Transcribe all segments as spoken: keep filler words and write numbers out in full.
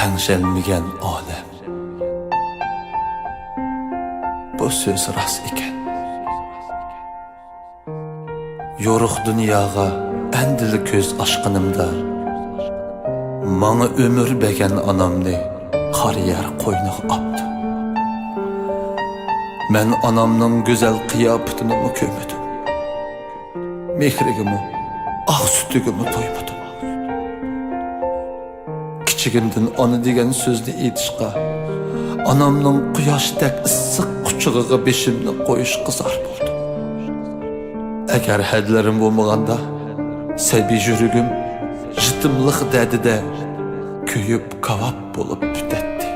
تەڭشەلمىگەن ئالەم. بۇ سۆز راست ئىكەن. يورۇق دۇنياغا ئەمدىلا كۆز ئاچقىنىمدا، ماڭا ئۆمۈر بەرگەن ئانامنى قار يەر قوينىغا ئاپتۇ. مەن ئانامنىڭ گۈزەل قىياپىتىنىمۇ كۆرمىدىم. مېھرىگىمۇ، ئاق سۈتىگىمۇ تويمىدىم. كىچىكىمدىن ئانا دېگەن سۆزنى ئېيتىشقا، ئانامنىڭ قۇياشتەك ئىسسىق قۇچىقىغا بېشىمنى قويۇشقا زار بولدۇم. ئەگەر ھەدىلىرىم بولمىغاندا، سەبىي يۈرىكىم يېتىملىق دەردىدە كۆيۈپ كاۋاپ بولۇپ پۈتەتتى.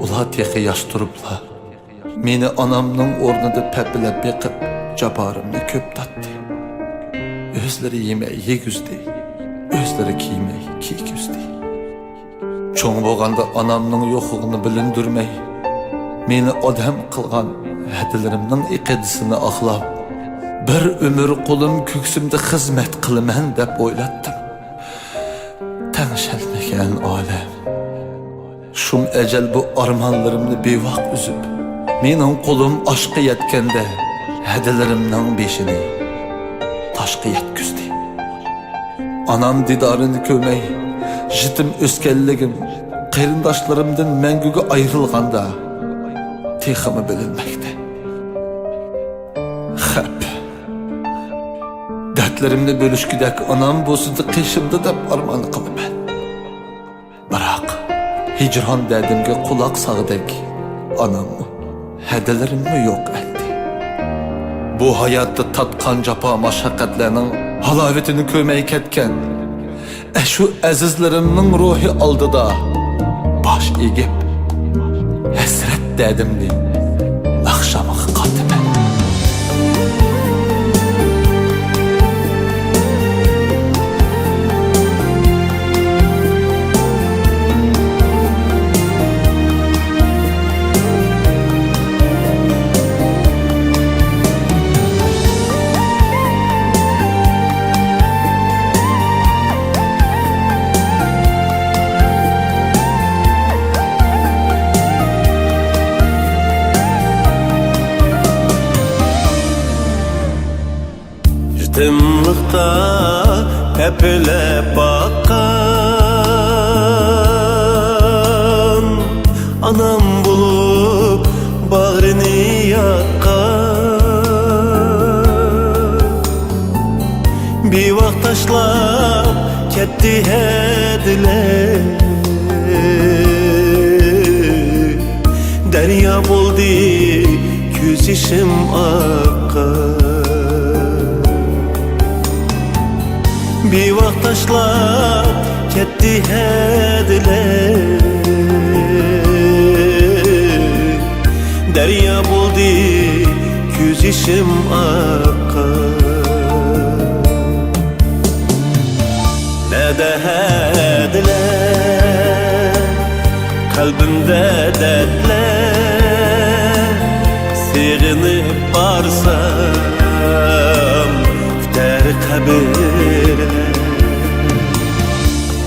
ئۇلار تېخى ياش تۇرۇپلا مېنى ئانامنىڭ ئورنىدا پەپىلەپ بېقىپ، جاپالىرىمنى كۆپ تارتتى. ئۆزلىرى يېمەي يېگۈزدى، ئۆزلىرى كىيمەي كىيگۈزدى. چوڭ بولغاندا ئانامنىڭ يوقلۇقىنى بىلىندۈرمەي، مېنى ئادەم قىلغان ھەدىلىرىمنىڭ ئەقىدىسىنى ئاقلاپ، بىر ئۆمۈر قۇلۇم كۆكسۈمدە خىزمەت قىلىمەن دەپ ئويلاتتىم. تەڭشەلمىگەن ئالەم. شۇم ئەجەل بۇ ئارمانلىرىمنى بىۋاق ئۈزۈپ، مېنىڭ قولۇم ئاشقا يەتكەندە، ھەدىلىرىمنىڭ بېشىنى تاشقا يەتكۈزدى. ئانام دىدارىنى كۆرمەي، يېتىم ئۆسكەنلىكىم، قېرىنداشلىرىمدىن مەڭگۈگە ئايرىلغاندا، تېخىمۇ بىلىنمەكتە. خەپ. دەردلىرىمنى بۆلۈشكۈدەك ئانام بولسىدى قېشىمدا دەپ ئارمان قىلىمەن. بىراق، ھىجران دەردىمگە قۇلاق سالغۇدەك ئاناممۇ، ھەدىلىرىممۇ يوق ئەمدى. بۇ ھاياتتا تارتقان جاپا مۇشەققەتلەرنىڭ ھالاۋىتىنى كۆرمەي كەتكەن ئەشۇ ئەزىزلىرىمنىڭ روھى ئالدىدا باش ئېگىپ، ھەسرەت دەردىمنى ئاخشامغا قاتىمەن. يېتىملىقتا پەپىلەپ باققان ئانام بولۇپ باغرىنى ياققان، بىۋاق تاشلاپ كەتتى ھەدىلەر. دەريا بولدى كۆز يېشىم ئاققان. بىۋاق تاشلاپ كەتتى ھەدىلەر. دەريا بولدى كۆز يېشىم ئاققان. نەدە ھەدىلەر، قەلبىمدە دەردلەر، سېغىنىپ بارسام، كۈتەر قەبرىلەر.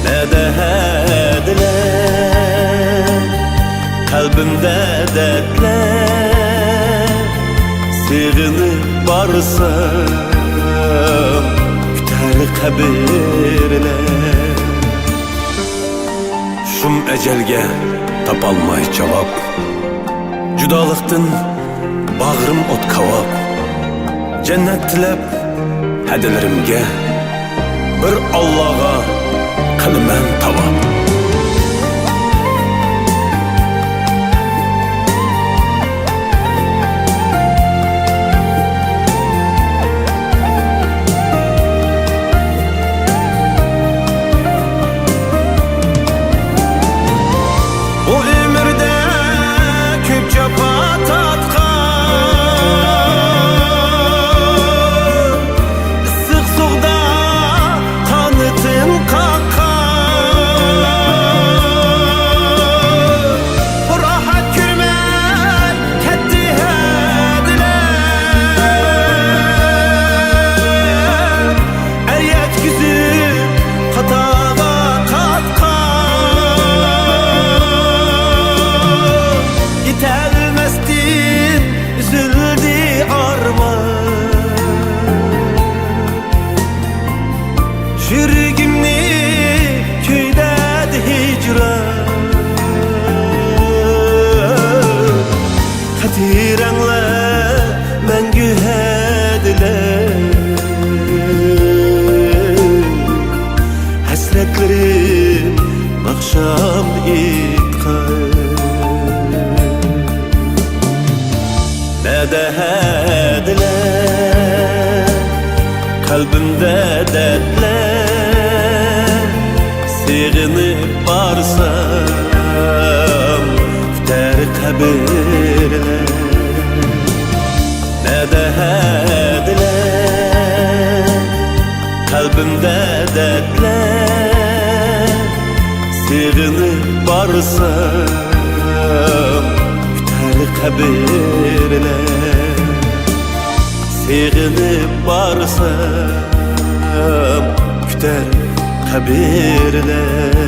نەدە ھەدىلەر، قەلبىمدە دەردلەر، سېغىنىپ بارسام، كۈتەر قەبرىلەر. شۇم ئەجەلگە تاپالماي جاۋاب، جۇدالىقتىن باغرىم ئوت كاۋاپ. جەننەت تىلەپ ھەدىلىرىمگە، بىر ئاللاغا قىلىمەن تاۋاپ. بۇ ئۆمۈردە كۆپ جاپا تارتقان، ئىسسىق سۇغدا قانىتىم قاققان. جان ئېيتقىن. مەدەھەدىلەر، قەلبىمدە دەردلەر، سېغىنىپ بارسام، كۈتەر قەبرىلەر. مەدەھەدىلەر، قەلبىمدە دەردلەر، سېغىنىپ بارسام، كۈتەر قەبرىلەر. سېغىنىپ بارسام، كۈتەر قەبرىلەر.